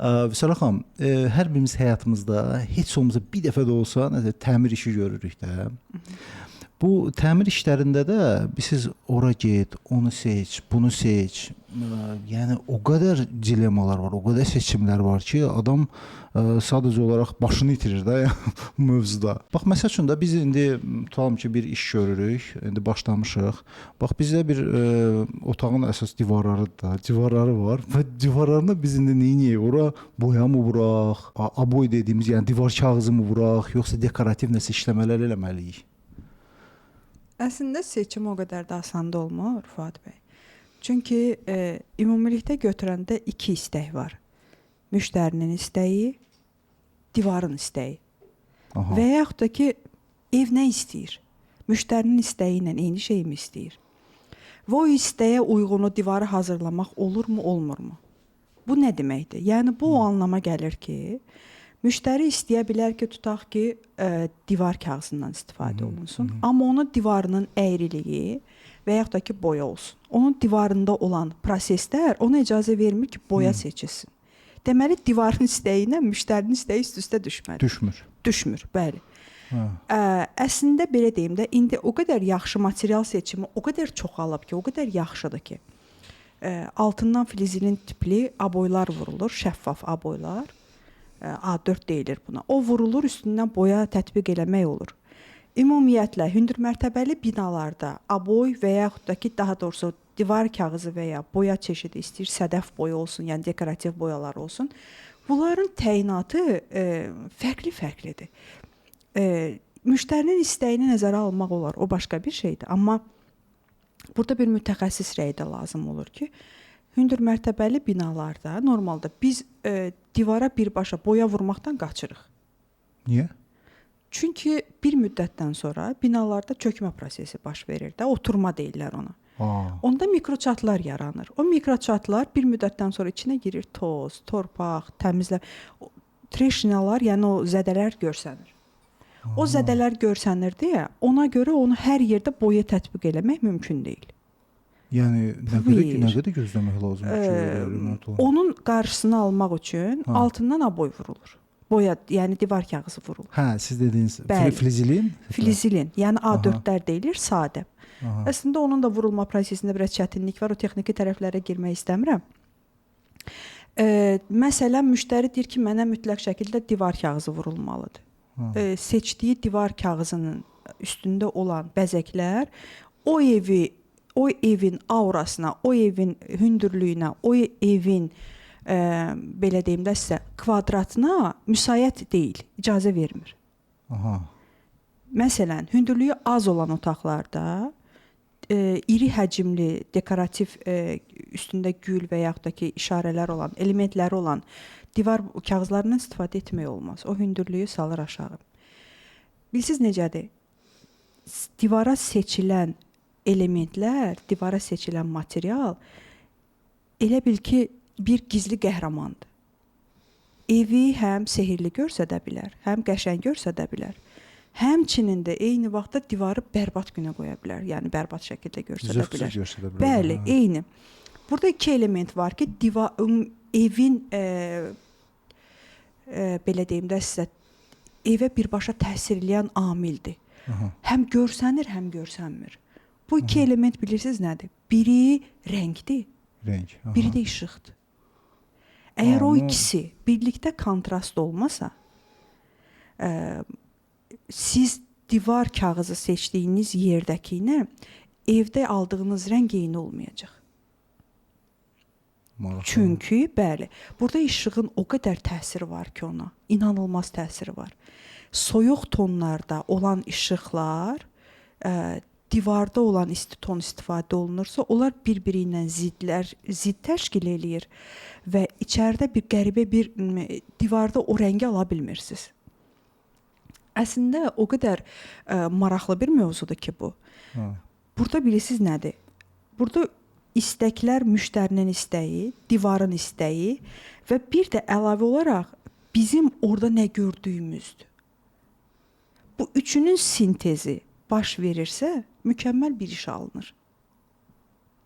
Vüsala xanım, hər birimiz həyatımızda heç olmasa bir dəfə də olsa nəsə təmir işi görürük də. Bu təmir işlərində də siz ora get, onu seç, bunu seç. Yəni o qədər dilemmalar var, o qədər seçimlər var ki, adam sadəcə olaraq başını itirir də bu mövzuda. Bax məsəl üçün də biz indi tutalım ki, bir iş görürük, indi başlamışıq. Bax bizdə bir otağın əsas divarları da, divarları var və divarlarına biz indi nə edək? Ora boya mı vuraq, aboy dediyimiz, yəni divar kağızı mı vuraq, yoxsa dekorativ nəsə işləmələr eləməliyik? Əslində seçim o qədər də asan da olmur, Fuad bəy. Çünki ümumilikdə götürəndə iki istək var. Müştərinin istəyi, divarın istəyi. Aha. Və yaxud da ki, ev nə istəyir? Müştərinin istəyi ilə eyni şeyi mi istəyir? Və o istəyə uyğunu divarı hazırlamaq olurmu, olmurmu? Bu nə deməkdir? Yəni bu o anlama gəlir ki, müştəri istəyə bilər ki, tutaq ki, divar kağızından istifadə olunsun. Amma onun divarının əyriliyi və yaxud da ki, boya olsun. Onun divarında olan proseslər ona icazə vermir ki, boya seçilsin. Deməli, divarın istəyi ilə müştərinin istəyi üst-üstə düşmədi. Düşmür. Düşmür, bəli. Hə. Əslində belə deyim də, indi o qədər yaxşı material seçimi o qədər çoxalıb ki, o qədər yaxşıdır ki, altından flizilin tipli aboylar vurulur, şəffaf aboylar. A4 deyilir buna. O vurulur, üstündən boya tətbiq eləmək olur. Ümumiyyətlə hündür mərtəbəli binalarda aboy və yaxud da ki, daha doğrusu divar kağızı və ya boya çeşidi istəyir, sədəf boya olsun, yəni dekorativ boyalar olsun. Bunların təyinatı fərqli-fərqlidir. Müştərinin istəyini nəzərə almaq olar, o başqa bir şeydir. Amma burada bir mütəxəssis rəyi də lazım olur ki, hündür mərtəbəli binalarda normalda biz divara birbaşa boya vurmaqdan qaçırıq. Niyə? Çünki bir müddətdən sonra binalarda çökmə prosesi baş verir də, oturma deyirlər ona. Aa. Onda mikroçatlar yaranır. O mikroçatlar bir müddətdən sonra içinə girir toz, torpaq, təmizlə, treşinalar, yəni o zədələr görsənir. Aha. O zədələr görsənir deyə, ona görə onu hər yerdə boya tətbiq eləmək mümkün deyil. Yəni nə qədər gözləmək lazımdır ki, onun qarşısını almaq üçün altından aboy vurulur. Boya, yəni divar kağızı vurulur. Hə, siz dediyiniz flizilin? Flizilin, yəni A4-lər deyilir, sadə. Aha. Əslində onun da vurulma prosesində biraz çətinlik var. O texniki tərəflərə girmək istəmirəm. Məsələn, müştəri deyir ki, mənə mütləq şəkildə divar kağızı vurulmalıdır. Seçdiyi divar kağızının üstündə olan bəzəklər o evi, o evin aurasına, o evin hündürlüyünə, o evin belə deyim də sizə, kvadratına müsait deyil, icazə vermir. Aha. Məsələn, hündürlüyü az olan otaqlarda iri həcmli dekorativ üstündə gül və yaxud da ki, işarələr olan, elementləri olan divar kağızlarından istifadə etmək olmaz. O hündürlüyü salır aşağı. Bilirsiniz necədir? Divara seçilən elementlər, divara seçilən material elə bil ki, bir gizli qəhrəmandır. Evi həm sehirli görsədə bilər, həm qəşəng görsədə bilər. Həmçinin də eyni vaxtda divarı bərbad günə qoya bilər. Yəni bərbad şəkildə görsədə bilər. Görsədə bilər. Bəli, eyni. Burada iki element var ki, evin belə deyim də sizə, evə birbaşa təsir eləyən amildir. Aha. Həm görsənir, həm görsənmir. Bu iki element bilirsiniz nədir? Biri rəngdir. Rəng. Aha. Biri də işıqdır. Əgər o ikisi birlikdə kontrast olmasa, siz divar kağızı seçdiyiniz yerdəki ilə evdə aldığınız rəng eyni olmayacaq. Maraqlı. Çünki, bəli, burada işığın o qədər təsiri var ki ona, inanılmaz təsiri var. Soyuq tonlarda olan işıqlar, divarda olan isti ton istifadə olunursa, onlar bir-biri ilə zidd təşkil eləyir və içəridə bir qəribə bir divarda o rəngi ala bilmirsiniz. Əslində o qədər maraqlı bir mövzudur ki bu. Ha. Burada bilirsiniz nədir? Burada istəklər müştərinin istəyi, divarın istəyi və bir də əlavə olaraq bizim orada nə gördüyümüzdür. Bu üçünün sintezi baş verirsə, mükəmməl bir iş alınır.